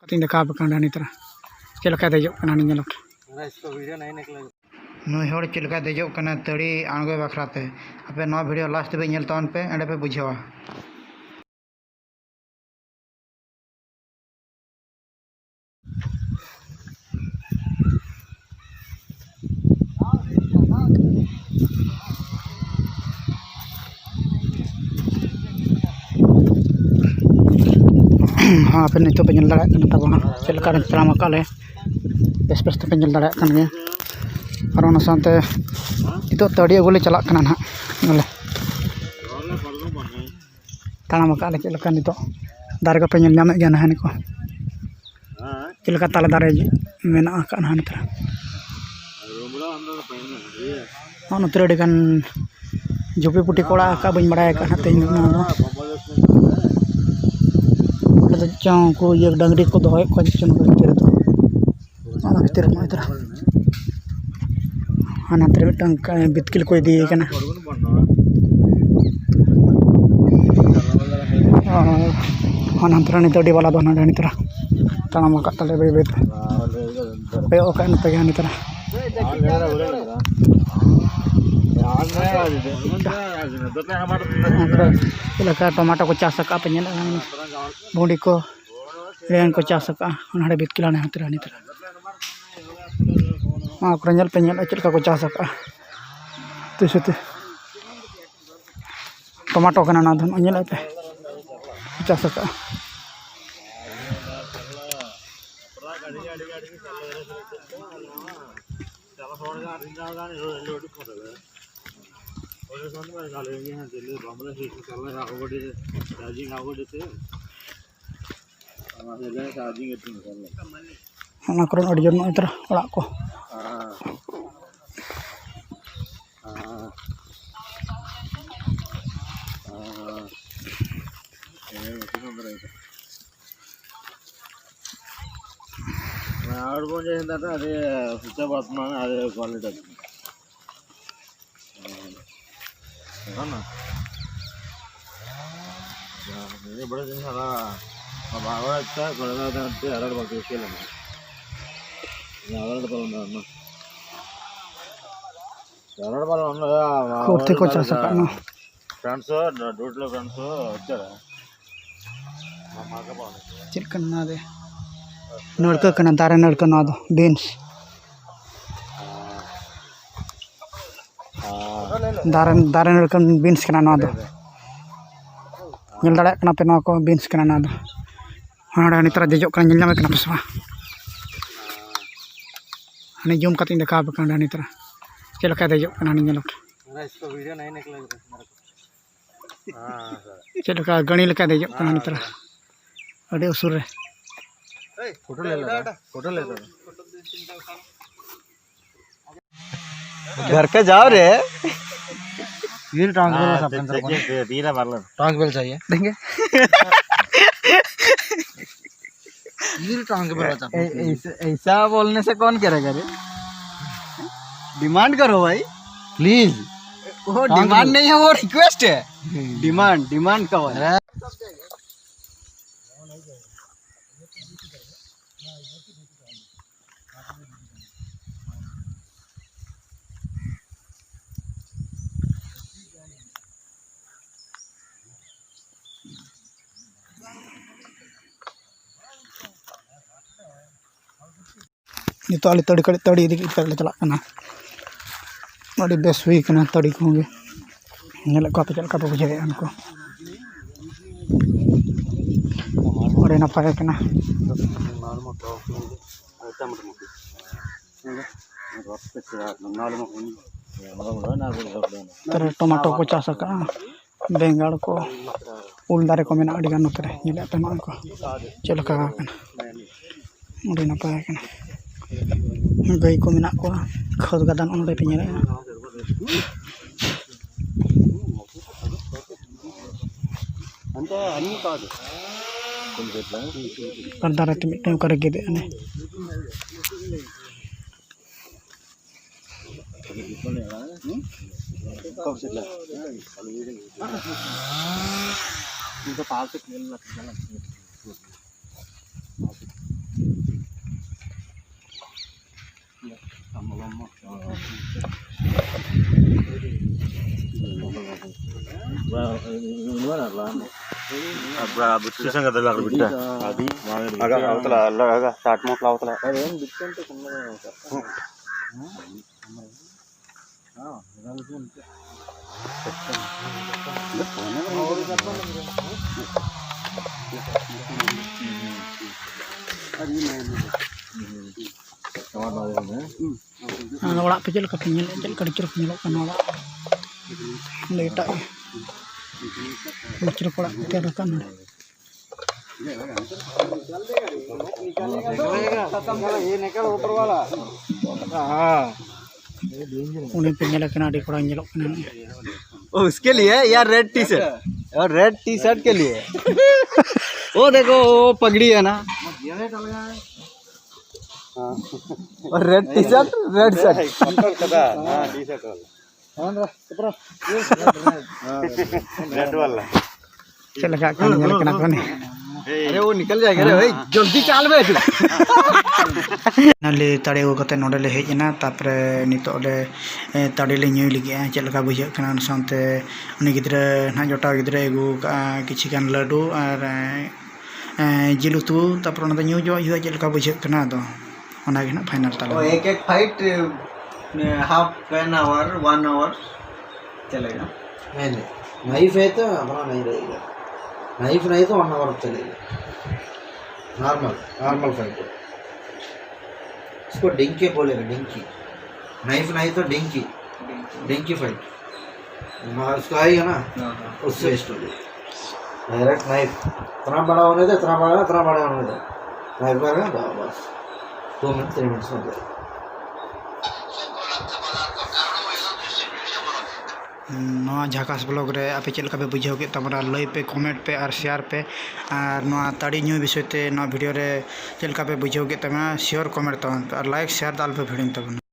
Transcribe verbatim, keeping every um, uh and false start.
ᱠᱟᱛᱮᱧ ᱫᱮᱠᱷᱟᱣ ᱟᱯᱮ ᱠᱟᱱᱟ ᱰᱟᱹᱦᱤ ᱛᱟᱨᱟ, ᱪᱮᱫ ᱞᱮᱠᱟᱭ ᱫᱮᱡᱚᱜ ᱠᱟᱱᱟ ᱱᱤᱭᱟᱹ ᱧᱮᱞᱚᱜ᱾ ᱱᱩᱭ ᱦᱚᱲ ᱪᱮᱫ ᱞᱮᱠᱟᱭ ᱫᱮᱡᱚᱜ ᱠᱟᱱᱟ ᱛᱟᱹᱲᱤ ᱟᱬᱜᱚᱭ ᱵᱟᱠᱷᱨᱟ ᱛᱮ᱾ ᱟᱯᱮ ᱱᱚᱣᱟ video last ᱫᱷᱟᱹᱵᱤᱡ ᱧᱮᱞ ᱛᱟᱵᱚᱱ ᱯᱮ, ᱮᱸᱰᱮ ᱯᱮ ᱵᱩᱡᱷᱟᱹᱣᱟ᱾ ᱦᱮᱸ, ᱟᱯᱮ ᱱᱤᱛᱚᱜ ᱯᱮ ᱧᱮᱞ ᱫᱟᱲᱮᱭᱟᱜ ᱠᱟᱱᱟ ᱛᱟᱵᱚᱱ ᱪᱮᱫ ᱞᱮᱠᱟ ᱨᱮ ᱛᱟᱲᱟᱢ ᱟᱠᱟᱫ ᱞᱮ, ᱵᱮᱥ ᱵᱮᱥ ᱛᱮᱯᱮ ᱧᱮᱞ ᱫᱟᱲᱮᱭᱟᱜ ᱠᱟᱱ ᱜᱮᱭᱟ᱾ ᱟᱨ ᱚᱱᱟ ᱥᱟᱶᱛᱮ ᱱᱤᱛᱚᱜ ᱛᱟᱹᱲᱤ ᱟᱹᱜᱩ ᱞᱮ ᱪᱟᱞᱟᱜ ᱠᱟᱱᱟ ᱱᱟᱦᱟᱜ ᱵᱚᱞᱮ᱾ ᱛᱟᱲᱟᱢ ᱟᱠᱟᱫ ᱞᱮ ᱪᱮᱫ ᱞᱮᱠᱟ ᱱᱤᱛᱚᱜ ᱫᱟᱨᱮ ᱠᱚᱯᱮ ᱧᱮᱞ ᱧᱟᱢᱮᱫ ᱜᱮᱭᱟ ᱱᱟᱦᱟᱜ ᱱᱤᱠᱚ᱾ ᱪᱮᱫ ᱞᱮᱠᱟ ᱛᱟᱞᱮ ᱫᱟᱨᱮ ᱢᱮᱱᱟᱜ ᱟᱠᱟᱫ ᱱᱟᱦᱟᱜ ᱱᱤᱛᱚᱜ᱾ ᱱᱚᱜᱼᱚ ᱱᱚᱛᱮ ᱨᱮ ᱟᱹᱰᱤ ᱜᱟᱱ ᱡᱷᱩᱯᱤ ᱯᱩᱴᱤ ᱠᱚ ᱚᱲᱟᱜ ᱟᱠᱟᱫ, ᱵᱟᱹᱧ ᱵᱟᱲᱟᱭ ᱟᱠᱟᱫ ᱱᱟᱦᱟᱜ ᱛᱮᱦᱮᱧ ᱫᱚ ᱱᱚᱣᱟ ᱫᱚ᱾ ᱚᱸᱰᱮ ᱫᱚ ᱪᱚᱝ ᱩᱱᱠᱩ ᱤᱭᱟᱹ ᱰᱟᱹᱝᱨᱤ ᱠᱚ ᱫᱚᱦᱚᱭᱮᱫ ᱠᱚᱣᱟ ᱪᱚᱝ ᱱᱚᱣᱟ ᱵᱷᱤᱛᱤᱨ ᱨᱮ ᱫᱚ᱾ ᱚᱱᱟ ᱵᱷᱤᱛᱤᱨ ᱨᱮ ᱱᱚᱜᱼᱚᱭ ᱛᱚᱨᱟ᱾ ᱟᱨ ᱱᱚᱛᱮ ᱨᱮ ᱢᱤᱫᱴᱟᱝ ᱠᱟ-, ᱵᱤᱛᱠᱤᱞ ᱠᱚ ᱤᱫᱤᱭᱮ ᱠᱟᱱᱟ᱾ ᱟᱨ ᱦᱟᱱᱛᱮ ᱨᱮ ᱱᱤᱛᱚᱜ ᱟᱹᱰᱤ ᱵᱟᱞᱟ ᱫᱚ ᱦᱟᱱᱟ ᱰᱟᱹᱦᱤ ᱛᱚᱨᱟ ᱛᱟᱲᱟᱢ ᱟᱠᱟᱫ ᱛᱟᱞᱮ ᱵᱟᱹᱭ ᱵᱟᱹᱭ ᱛᱮ᱾ ᱠᱚᱭᱚᱜ ᱟᱠᱟᱫ ᱱᱚᱛᱮ ᱜᱮ ᱦᱟᱱᱮ ᱛᱚᱨᱟ᱾ ᱚᱱᱛᱮ ᱨᱮ ᱪᱮᱫ ᱞᱮᱠᱟ ᱴᱚᱢᱟᱴᱳ ᱠᱚ ᱪᱟᱥ ᱟᱠᱟᱫ ᱯᱮ ᱧᱮᱞᱮᱫᱼᱟ, ᱵᱷᱩᱸᱰᱤ ᱠᱚ᱾ ᱨᱮᱭᱟᱝ ᱠᱚ ᱪᱟᱥ ᱟᱠᱟᱫᱼᱟ, ᱚᱱᱟ ᱦᱟᱸᱰᱮ ᱵᱤᱛᱠᱤᱞ ᱦᱟᱱᱮ ᱦᱟᱱᱛᱮ ᱨᱮ ᱦᱟᱱᱮ ᱛᱚᱨᱟ᱾ ᱱᱚᱣᱟ ᱠᱚᱨᱮ ᱧᱮᱞ ᱯᱮ, ᱧᱮᱞ ᱪᱮᱫ ᱞᱮᱠᱟ ᱠᱚ ᱪᱟᱥ ᱟᱠᱟᱫᱼᱟ᱾ ᱛᱤᱥ ᱛᱮ ᱴᱚᱢᱟᱴᱳ ᱠᱟᱱᱟ, ᱱᱚᱣᱟ ᱫᱚ ᱱᱚᱜᱼᱚᱭ ᱧᱮᱞᱮᱫ ᱯᱮ, ᱪᱟᱥ ᱟᱠᱟᱫᱼᱟ᱾ ᱚᱱᱟ ᱠᱚᱨᱮ ᱟᱹᱰᱤ ᱡᱳᱨ ᱱᱚᱜᱼᱚᱭ ᱛᱚᱨᱟ ᱚᱲᱟᱜ ᱠᱚ᱾ ᱟᱨ ᱵᱚᱱ ᱡᱮ ᱦᱮᱸᱫᱟ ᱟᱹᱰᱤ ᱥᱩᱪᱟ ᱵᱟᱛ ᱢᱟ ᱟᱹᱰᱤ ᱠᱚᱣᱟᱞᱤᱴᱤ᱾ ᱦᱮᱸ᱾ ᱦᱮᱸ᱾ ᱱᱤᱭᱟᱹ ᱵᱟᱲᱮ ᱫᱤᱱ ᱦᱟᱨᱟ᱾ ᱠᱷᱩᱨᱛᱤ ᱠᱚ ᱪᱟᱥ ᱟᱠᱟᱫ ᱱᱚᱣᱟ᱾ ᱪᱮᱫ ᱠᱟᱱᱟ ᱱᱚᱣᱟ ᱫᱚ? ᱱᱟᱹᱲᱠᱟᱹ ᱠᱟᱱᱟ, ᱫᱟᱨᱮ ᱱᱟᱹᱲᱠᱟᱹ ᱱᱚᱣᱟ ᱫᱚ, beans᱾ ᱫᱟᱨᱮ, ᱫᱟᱨᱮ ᱱᱟᱹᱲᱠᱟᱹ beans ᱠᱟᱱᱟ ᱱᱚᱣᱟ ᱫᱚ᱾ ᱧᱮᱞ ᱫᱟᱲᱮᱭᱟᱜ ᱠᱟᱱᱟ ᱯᱮ, ᱱᱚᱣᱟ ᱠᱚ beans ᱠᱟᱱᱟ ᱱᱚᱣᱟ ᱫᱚ᱾ ᱦᱟᱸᱰᱮ ᱱᱤᱛᱚᱜ ᱫᱮᱡᱚᱜ ᱠᱟᱱᱟ, ᱧᱮᱞ ᱧᱟᱢᱮ ᱠᱟᱱᱟ ᱯᱮ ᱥᱮ ᱵᱟᱝ? ᱦᱟᱱᱮ zoom ᱠᱟᱛᱮᱧ ᱫᱮᱠᱷᱟᱣ ᱟᱯᱮ ᱠᱟᱱᱟ ᱱᱤᱛᱚᱜ ᱪᱮᱫ ᱞᱮᱠᱟᱭ ᱫᱮᱡᱚᱜ ᱠᱟᱱᱟ, ᱦᱟᱱᱮ ᱧᱮᱞᱚᱜ ᱠᱟᱱᱟ᱾ ᱪᱮᱫ ᱞᱮᱠᱟ ᱜᱟᱹᱲᱤ ᱞᱮᱠᱟ ᱫᱮᱡᱚᱜ ᱠᱟᱱᱟ ᱱᱮᱛᱟᱨ, ᱟᱹᱰᱤ ᱩᱥᱩᱞ ᱨᱮ᱾ ᱯᱷᱳᱴᱳ ᱞᱮ ᱞᱮᱫᱟ, ᱯᱷᱳᱴᱳ ᱞᱮ ᱞᱮᱫᱟ᱾ घर के जाओ रे। रील ट्रांसफर वाला सब अंदर कौन? रील है, पार्लर। ट्रांसफर चाहिए। देंगे। रील ट्रांसफर वाला सब। ऐ-, ऐसा, ऐसा बोलने से कौन करेगा रे? डिमांड करो भाई, प्लीज। वो डिमांड नहीं है, वो रिक्वेस्ट है। डिमांड, डिमांड का वाला। ᱱᱤᱛᱚᱜ ᱟᱞᱮ ᱛᱟᱹᱲᱤ, ᱠᱟᱹᱴᱤᱡ ᱛᱟᱹᱲᱤ ᱤᱫᱤ ᱠᱟᱛᱮ ᱞᱮ ᱪᱟᱞᱟᱜ ᱠᱟᱱᱟ᱾ ᱟᱹᱰᱤ ᱵᱮᱥ ᱦᱩᱭ ᱠᱟᱱᱟ ᱛᱟᱹᱲᱤ ᱠᱚᱦᱚᱸ ᱜᱮ᱾ ᱧᱮᱞᱮᱫ ᱠᱚᱣᱟ ᱯᱮ ᱪᱮᱫ ᱞᱮᱠᱟ ᱯᱮ ᱵᱩᱡᱷᱟᱹᱣᱮᱫᱼᱟ ᱩᱱᱠᱩ᱾ ᱟᱹᱰᱤ ᱱᱟᱯᱟᱭ ᱠᱟᱱᱟ᱾ ᱛᱟᱨᱯᱚᱨᱮ ᱴᱚᱢᱟᱴᱳ ᱠᱚ ᱪᱟᱥ ᱟᱠᱟᱫᱼᱟ, ᱵᱮᱸᱜᱟᱲ ᱠᱚ, ᱩᱞ ᱫᱟᱨᱮ ᱠᱚ ᱢᱮᱱᱟᱜᱼᱟ ᱟᱹᱰᱤᱜᱟᱱ ᱱᱚᱛᱮ ᱨᱮ᱾ ᱧᱮᱞᱮᱫ ᱯᱮ ᱱᱚᱜᱼᱚᱭ ᱠᱚ ᱪᱮᱫ ᱞᱮᱠᱟ ᱟᱠᱟᱱᱟ, ᱟᱹᱰᱤ ᱱᱟᱯᱟᱭ ᱟᱠᱟᱱᱟ᱾ ᱜᱟᱹᱭ ᱠᱚ ᱢᱮᱱᱟᱜ ᱠᱚᱣᱟ, ᱠᱷᱟᱹᱫᱽ ᱜᱟᱫᱟ ᱱᱚᱜᱼᱚ ᱱᱚᱰᱮ ᱯᱮ ᱧᱮᱞᱮᱫᱼᱟ᱾ ᱟᱨ ᱫᱟᱨᱮ ᱛᱮ ᱢᱤᱫᱴᱮᱱ ᱚᱠᱟᱨᱮ ᱜᱮᱫᱮᱜ ᱠᱟᱱᱟᱭ᱾ Agak, agak, agak, start mode lah, agak. ᱟᱨ ᱚᱲᱟᱜ ᱯᱮ ᱪᱮᱫ ᱞᱮᱠᱟ ᱯᱮ ᱧᱮᱞᱮᱫᱼᱟ? ᱪᱮᱫ ᱞᱮᱠᱟ ᱟᱹᱰᱤ ᱪᱚᱨᱚᱠ ᱧᱮᱞᱚᱜ ᱠᱟᱱᱟ ᱚᱲᱟᱜ? ᱚᱸᱰᱮ ᱮᱴᱟᱜ ᱜᱮ ᱟᱹᱰᱤ ᱪᱚᱨᱚᱠ ᱚᱲᱟᱜ ᱠᱚ ᱛᱮᱭᱟᱨ ᱟᱠᱟᱫ ᱱᱚᱰᱮ᱾ ᱩᱱᱤ ᱯᱮ ᱧᱮᱞᱮ ᱠᱟᱱᱟ, ᱟᱹᱰᱤ ᱠᱚᱲᱟ ᱧᱮᱞᱚᱜ ᱠᱟᱱᱟ᱾ ओ, उसके लिए यार, रेड टी शर्ट। और रेड टी शर्ट के लिए। वो देखो, वो पगड़ी है ना। हाँ। और red T shirt, red shirt. Red वाला। ᱪᱮᱫ ᱞᱮᱠᱟ ᱠᱟᱱ ᱧᱮᱞ ᱠᱟᱱᱟ ᱠᱚ ᱱᱤᱭᱟᱹ? अरे, वो निकल जाएगा रे भाई, जल्दी चाल बे। ᱯᱷᱟᱭᱱᱟᱞᱤ ᱛᱟᱲᱮ ᱟᱹᱜᱩ ᱠᱟᱛᱮ ᱱᱚᱰᱮ ᱞᱮ ᱦᱮᱡ ᱮᱱᱟ᱾ ᱛᱟᱨᱯᱚᱨᱮ ᱱᱤᱛᱚᱜ ᱞᱮ, ᱮ, ᱛᱟᱲᱮ ᱞᱮ ᱧᱩᱭ ᱞᱟᱹᱜᱤᱫᱼᱟ᱾ ᱪᱮᱫ ᱞᱮᱠᱟ ᱵᱩᱡᱷᱟᱹᱜ ᱠᱟᱱᱟ? ᱚᱱᱟ ᱥᱟᱶᱛᱮ ᱩᱱᱤ ᱜᱤᱫᱽᱨᱟᱹ ᱱᱟᱦᱟᱜ ᱡᱚᱴᱟᱣ ᱜᱤᱫᱽᱨᱟᱹᱭ ᱟᱹᱜᱩ ᱟᱠᱟᱫᱼᱟ ᱠᱤᱪᱷᱤ ᱜᱟᱱ ᱞᱟᱹᱰᱩ ᱟᱨ, ᱮ, ᱮ, ᱡᱤᱞ ᱩᱛᱩ᱾ ᱛᱟᱨᱯᱚᱨᱮ ᱚᱱᱟ ᱫᱚ ᱧᱩ ᱡᱚᱢ ᱦᱩᱭᱩᱜᱼᱟ, ᱪᱮᱫ ᱞᱮᱠᱟ ᱵᱩᱡᱷᱟᱹᱜ ᱠᱟᱱᱟ᱾ ᱟᱫᱚ ᱚᱱᱟ ᱜᱮ ᱱᱟᱦᱟᱜ ᱯᱷᱟᱭᱱᱟᱞ ᱛᱟᱞᱮ᱾ वो एक एक fight, A, half an hour, one hour चलेगा। नहीं, नहीं, नाइफ है तो अपना नहीं रहेगा, नाइफ नहीं तो वन आवर चलेगा। नॉर्मल, नॉर्मल फाइट है। इसको डिंकी बोलेगा, डिंकी। नाइफ नहीं तो डिंकी, डिंकी फाइट। उसका आएगा ना, उससे स्टोरी। डायरेक्ट नाइफ, इतना बड़ा होने दे, इतना बड़ा, इतना बड़ा होने दे। नाइफ करेगा, बस, बस। टू मिनट, थ्री मिनट्स में हो जाएगा। ᱱᱚᱣᱟ ᱡᱷᱟᱠᱟᱥ ᱵᱞᱚᱜ ᱨᱮ ᱟᱯᱮ ᱪᱮᱫ ᱞᱮᱠᱟ ᱯᱮ ᱵᱩᱡᱷᱟᱹᱣ ᱠᱮᱫ ᱛᱟᱵᱚᱱᱟ? ᱞᱟᱹᱭ ᱯᱮ, ᱠᱚᱢᱮᱱᱴ ᱯᱮ ᱟᱨ ᱥᱮᱭᱟᱨ ᱯᱮ᱾ ᱟᱨ ᱱᱚᱣᱟ ᱛᱟᱲᱤ ᱧᱩ ᱵᱤᱥᱚᱭ ᱛᱮ ᱱᱚᱣᱟ ᱵᱷᱤᱰᱤᱭᱳ ᱨᱮ ᱪᱮᱫ ᱞᱮᱠᱟ ᱯᱮ ᱵᱩᱡᱷᱟᱹᱣ ᱠᱮᱫ ᱛᱟᱵᱚᱱᱟ? ᱥᱤᱭᱳᱨ ᱠᱚᱢᱮᱱᱴ ᱛᱟᱵᱚᱱ ᱯᱮ ᱟᱨ ᱞᱟᱭᱤᱠ, ᱥᱮᱭᱟᱨ ᱫᱚ ᱟᱞᱚ ᱯᱮ ᱦᱤᱲᱤᱧ ᱛᱟᱵᱚᱱᱟ᱾